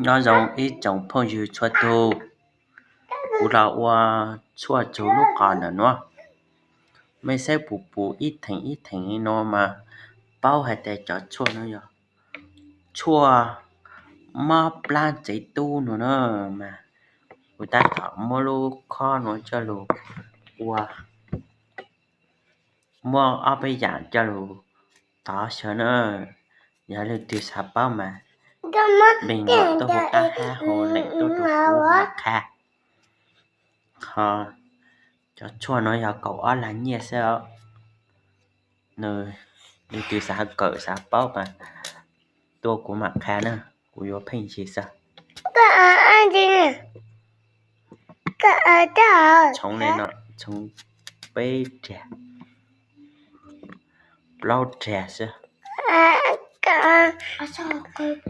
Nyob zoo ib tsoom phooj ywg txhua tus, kuv los ua tshuaj tsug lub qhov ntawm nuav. Mej saib puv puv ib theem ib theem no mas paub hais tias cov tshuaj no yog tshuaj mob plab tsev tub no na. Mas kuv tab tom muab lub khob nuav coj lug ua, muab ob peb yaam coj lug tov xyaw na. Yog leej twg xav paub mas npeg tuaj hu qab hab hu leem tuaj rua kuv mam qha. Ho cov tshuaj no yog kaum ob lag nyiaj xwb os. Leej twg xav kawm xav paub mas tuaj kuv mam qha na, kuv yuav pheej yig xwb. Txhoov le no, txhoov peb rag, plaub rag xwb.